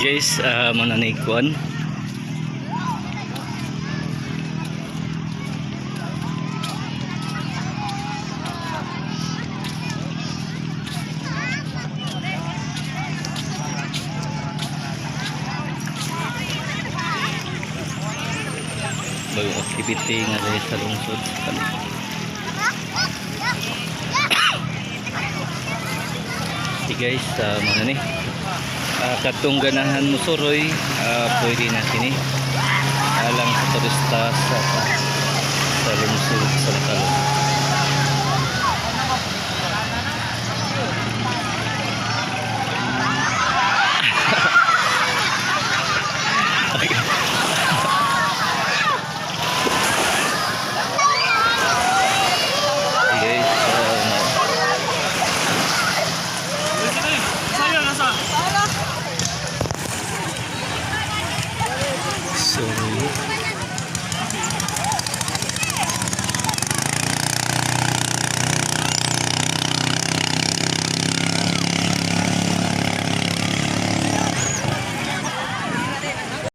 Guys, mao na ni kuan. Bagong activity nga diri sa lungsod sa Talon. Okay guys, mao na ni. Katong ganahan mo suroy, pwede na kini. Alang sa turista sa lungsod sa Talon.